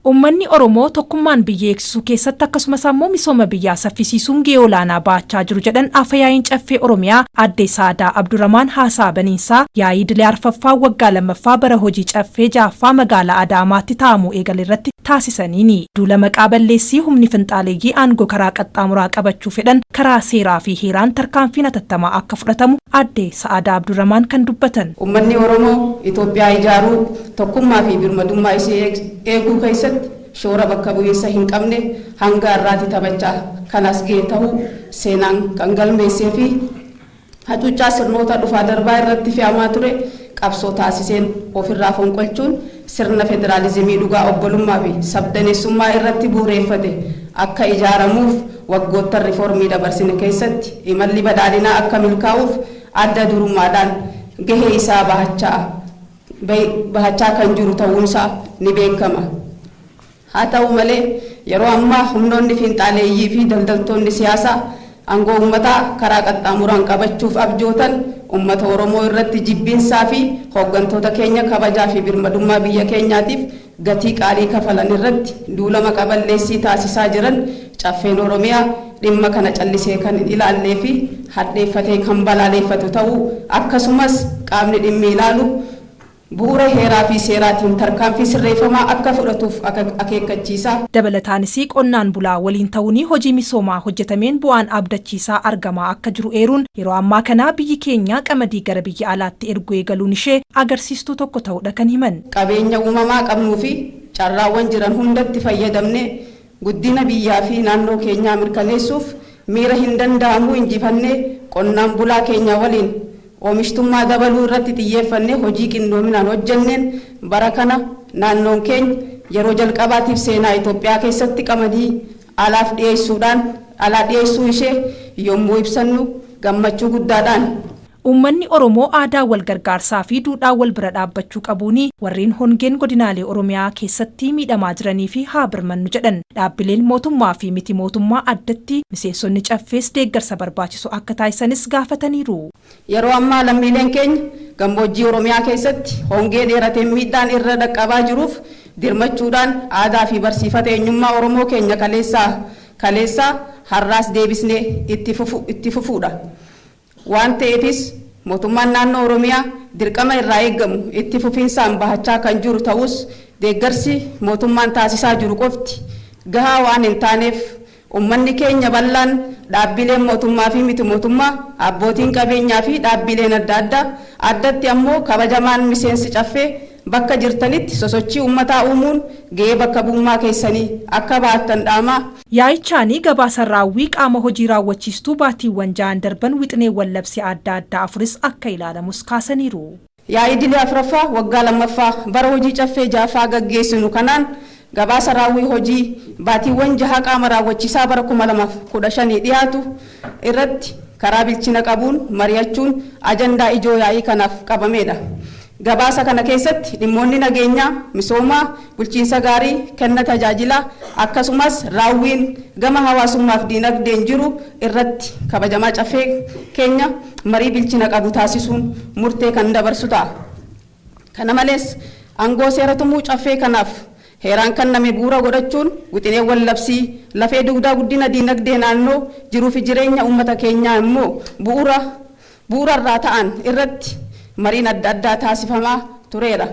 Uummanni Oromoo tokkummaan biyya eegsisuu keessatti akkasumas ammoo misooma biyyaa saffisiisuun gahee olaanaa baachaa jiru jedhan Afyaa'iin Caffee Oromiyaa Aadde Sa'aadaa Abdurramaan haasaa baniinsaa yaa'ii idilee arfaffaa waggaa lammaffaa bara hojii Caffee ja'affaa magaalaa Adaamaatti taa'amuu eegale irratti taasisaniini. Duula maqaa balleessii humni finxaaleeyyii aangoo karaa qaxxaamuraa qabachuu fedhan karaa seeraa fi heeraan tarkaanfiin hatattamaa akka fudhatamu Aadde Sa'aadaa Abdurramaan kan dubbatan. Uummanni Oromoo Itoophiyaa ijaaruu, tokkummaa fi birmadummaa ishee eeguu keessatti shoora bakka bu'iinsa hin qabne hanga har'aatti taphachaa kan as ga'e ta'uu seenaan kan galmeessee fi hacuuccaa sirnoota dhufaa darbaa irratti fe'amaa ture qabsoo taasiseen ofirraa fonqolchuun sirna federaalizimii dhugaa obbolummaa fi sabdaneessummaa irratti bu'uureeffate akka ijaaramuuf waggoottan riifoormii dabarsine keessatti imalli badhaadhinaa akka milkaa'uuf adda durummaadhaan gahee isaa bahachaa kan jiru ta'uunsaa ni beekama. Haa ta'u malee, yeroo ammaa humnoonni fiinxaaleeyyii fi daldaltoonni siyaasaa aangoo uummataa karaa qaxxaamuraan qabachuuf abjootan uummata Oromoo irratti jibbiinsaa fi hooggantoota keenya kabajaa fi birmadummaa biyya keenyaatiif gatii qaalii kafalan irratti duula maqaa balleessii taasisaa jiran, Caffeen Oromiyaa dhimma kana callisee kan hin ilaallee fi hadheeffatee kan balaaleeffatu ta'uu, akkasumas qaamni dhimmi ilaalu bu'uura heeraa fi seeraatiin tarkaanfii sirreeffamaa akka fudhatuuf akeekkachiisa. Dabalataanis, qonnaan bulaa waliin ta'uun hojii misoomaa hojjetameen bu'aan abdachiisaa argamaa akka jiru eeruun, yeroo ammaa kana biyyi keenya qamadii gara biyya alaatti erguu eegaluun ishee agarsiistuu tokko ta'uudha kan himan. Qabeenya uumamaa qabnuu fi carraawwan jiran hundatti fayyadamnee guddina biyyaa fi naannoo keenyaa mirkaneessuuf miira hin danda'amuu injifannee qonnaan bulaa keenya waliin oomishtummaa dabaluu irratti xiyyeeffannee hojii qindoominaan hojjenneen bara kana naannoon keenya yeroo jalqabaatiif seenaa Itoophiyaa keessatti qamadii alaaf dhiyeessuudhaan alaa dhiyeessuu ishee yommuu ibsannu gammachuu guddaadhaan. Uummanni Oromoo aadaa wal gargaarsaa fi duudhaa wal bira dhaabbachuu qabuun warreen hongeen godinaalee Oromiyaa keessatti miidhamaa jiranii fi haa birmannu jedhan. Dhaabbileen mootummaa fi miti mootummaa, addatti miseensonni Caffees deeggarsa barbaachisu akka taasisanis gaafataniiru. Yeroo ammaa lammiileen keenya gammoojjii Oromiyaa keessatti hongee dheerateen miidhaan irra dhaqqabaa jiruuf dirmachuudhaan aadaa fi barsiifata eenyummaa Oromoo keenya kaleessaa har'aas deebisnee itti fufuudha. Waan ta'eefis, mootummaan naannoo Oromiyaa dirqama irraa eeggamu itti fufiinsaan bahachaa kan jiru ta'us, deeggarsi mootummaan taasisaa jiru qofti gahaa waan hin taaneef, uummanni keenya bal'aan, dhaabbileen mootummaa fi miti mootummaa, abbootiin qabeenyaa fi dhaabbileen adda addaa, addatti ammoo kabajamaan miseensi Caffee bakka jirtanitti sosochii uummataa uumuun gahee bakka bu'ummaa keessanii akka baattan dhaamaa. Yaa'ichaanii gabaasa raawwii qaama hojii raawwachiistuu baatiiwwan 6n darban, wixinneewwan labsii adda addaa afuris akka ilaalamus kaasaniiru. Yaa'ii idilee afuraffaa waggaa lammaffaa bara hojii Caffee ja'affaa gaggeessinu kanaan gabaasa raawwii hojii baatiiwwan 6 qaama raawwachiisaa bara 2015 dhiyaatu irratti karaa bilchina qabuun mari'achuun ajandaa ijoo yaa'ii kanaaf qabameedha. Gabaasa kana keessatti dhimmoonni nageenyaa, misoomaa, bulchiinsa gaarii, kenna tajaajilaa, akkasumas raawwiin gama hawaasummaaf diinagdeen jiru irratti kabajamaa Caffee keenya marii bilchina qabu taasisuun murtee kan dabarsu ta'a. Kana malees, aangoo seera tumuu Caffee kanaaf heeraan kenname bu'uura godhachuun wixineewwan labsii lafee dugdaa guddina diinagdee naannoo, jiruu fi jireenya uummata keenyaa immoo bu'uurarraa ta'an irratti mariin adda addaa taasifamaa tureera.